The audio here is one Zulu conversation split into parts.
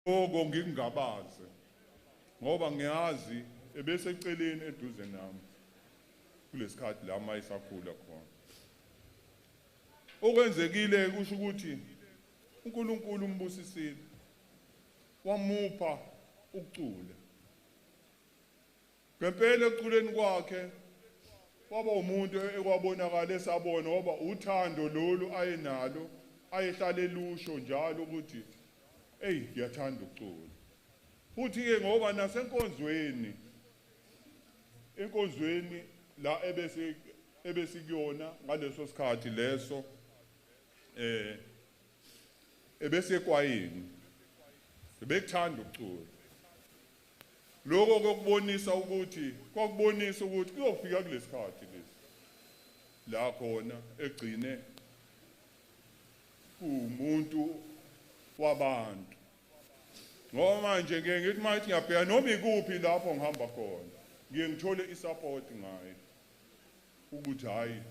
Lokho ngikungabaze ngoba ngiyazi ebeseceleni eduze nami kulesikhathi la mayisakhula khona. Okwenzekile kusho ukuthi uNkulunkulu umbusisile, wamupha ukucula. Ngempela ekuculeni kwakhe waba umuntu ekwabonakala esabona, ngoba uthando lolu ayenalo ayehlale lusho njalo ukuthi eyi ngiyathanda ukucula. Futhi-ke ngoba nasenkonzweni, enkonzweni la ebesikuyona ngaleso sikhathi leso, ebesekwayeni bekuthanda ukucula. Lokho kokubonisa ukuthi kwakubonisa ukuthi kuyofika kulesikhathi lesi la khona egcine umuntu wabantu. Ngoba manje ngeke ngithi manje ngiyabheka noma ikuphi lapho ngihamba khona, ngiye ngithole isupport ngaye ukuthi hayi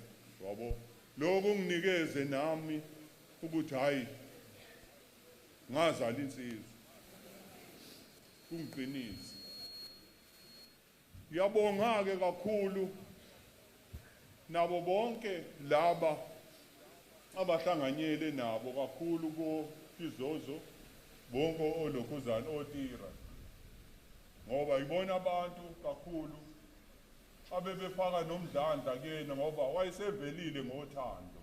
yabo lokho kunginikeze nami ukuthi hayi ngazala insizwa, kungiqinise. Ngiyabonga ke kakhulu nabo bonke laba abahlanganyele nabo kakhulu ko Tizozo, bonke olokhuzana otira, ngoba ibona abantu kakhulu abebefaka nomdlandla kuyena, ngoba wayesevelile ngothando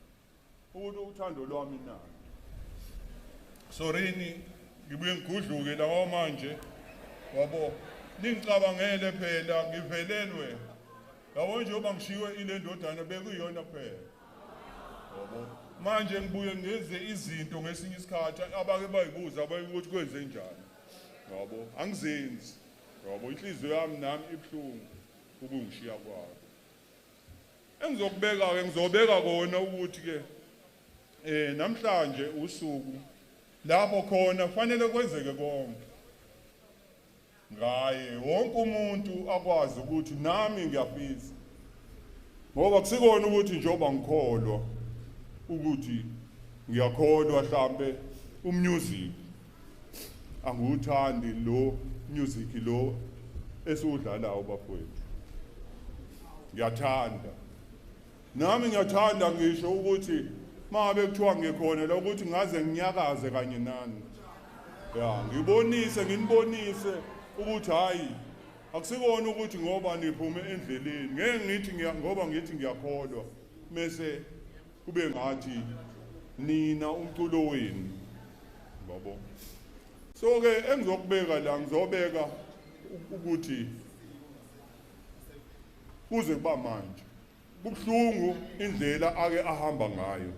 ukuthi uthando lwami nalo. Sorini ngibuye ngigudluke lawa manje, wabo ningicabangele phela ngivelelwe yabo, njengoba ngishiwe ile ndodana bekuyiyona phela, yabo. Manje ngibuye ngenze izinto ngesinye isikhathi abake bayibuza abanye ukuthi kwenze njani, yabo. Angizenzi, yabo, inhliziyo yami nami ibuhlungu ukungishiya kwakho. Engizokubeka ke, ngizobeka kona ukuthi ke namhlanje usuku lapho khona kufanele kwenzeke konke ngaye, wonke umuntu akwazi ukuthi nami ngiyafisa, ngoba kusikona ukuthi njengoba ngikholwa ukuthi ngiyakholwa mhlambe umusic angiwuthandi lo music lo esiwudlalayo bafowethu, ngiyathanda nami, ngiyathanda ngisho ukuthi mangabe kuthiwa ngikhona la ukuthi ngaze nginyakaze kanye nani, ya ngibonise, nginibonise ukuthi hayi akusikona ukuthi ngoba niphume endleleni ngeke ngithi ngoba ngithi ngiyakholwa mese kube ngathi nina umculo wenu, yabo. So ke engizokubeka la, ngizobeka ukuthi kuze kuba manje kubuhlungu indlela ake ahamba ngayo,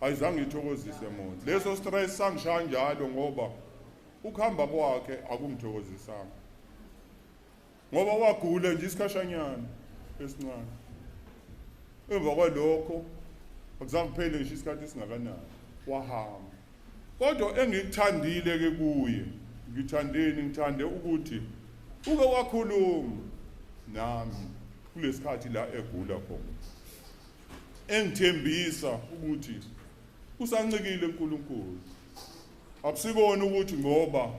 ayizange ithokozise muntu. Leso stress sangishaya njalo ngoba ukuhamba kwakhe akungithokozisanga, ngoba wagula nje isikhashanyana esincane, emva kwalokho akuzange kuphele ngisho isikhathi esingakanani wahamba. Kodwa engikuthandile ke kuye, ngithandeni, ngithande ukuthi uke wakhuluma nami kulesikhathi la egula khona, engithembisa ukuthi usancikile uNkulunkulu. Akusikona ukuthi ngoba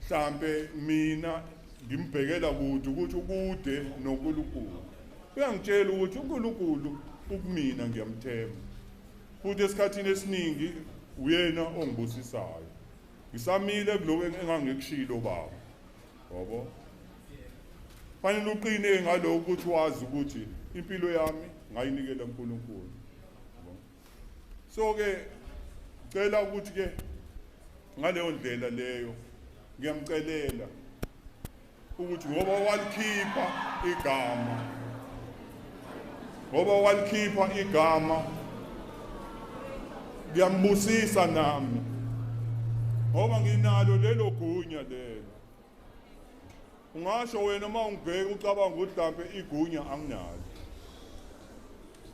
mhlambe mina ngimbhekela kude ukuthi ukude noNkulunkulu, uyangitshela ukuthi uNkulunkulu ukumina, ngiyamthemba, futhi esikhathini esiningi uyena ongibusisayo. Ngisamile kuloko engangikushilo baba, yabo. Fanele uqine ngalokho ukuthi wazi ukuthi impilo yami ngayinikela uNkulunkulu. So ke cela ukuthi ke ngaleyo ndlela leyo ngiyamcelela ukuthi ngoba walikhipha igama, ngoba walikhipha igama, ngiyambusisa nami ngoba nginalo lelo gunya lelo. Ungasho wena uma ungibheka ucabanga ukuthi mhlambe igunya anginalo.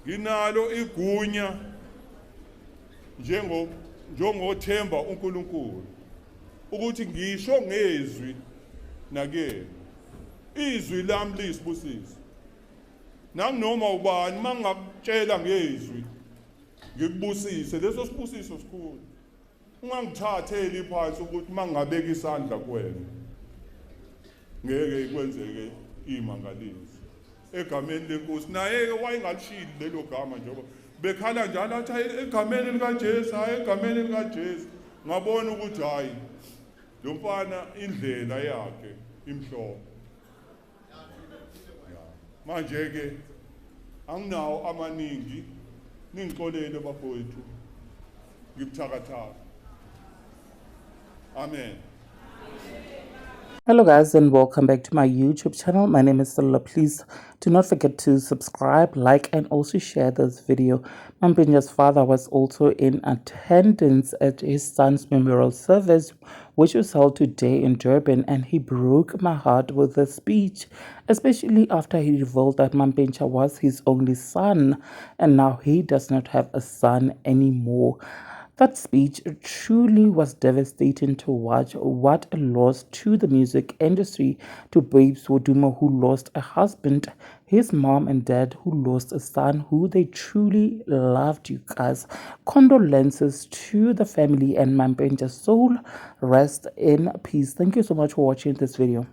Nginalo igunya njengothemba uNkulunkulu ukuthi ngisho ngezwi nakuyena, izwi lami liyisibusiso. Nanoma ubani mangakutshela ngezwi ngikubusise, leso sibusiso sikhulu. Ungangithatheli phansi ukuthi mangingabeka isandla kuwena ngeke kwenzeke imangaliso egameni lenkosi. Naye-ke wayengalishili lelo gama njengoba bekhala njalo athi hayi egameni likaJesu, hayi egameni likaJesu. Ngabona ukuthi hayi lo mfana indlela yakhe imhlophe. Manje-ke anginawo amaningi, ningixolele bafowethu, ngibuthakathaka. Amen. Hello guys and welcome back to my YouTube channel. My name is Sello. Please do not forget to subscribe, like and also share this video. Mampintsha's father was also in attendance at his son's memorial service, which was held today in Durban, and he broke my heart with a speech, especially after he revealed that Mampintsha was his only son and now he does not have a son anymore. That speech truly was devastating to watch. What a loss to the music industry, to Babes Wodumo, who lost a husband, his mom and dad who lost a son who they truly loved, you guys. Condolences to the family and Mampintsha's soul. Rest in peace. Thank you so much for watching this video.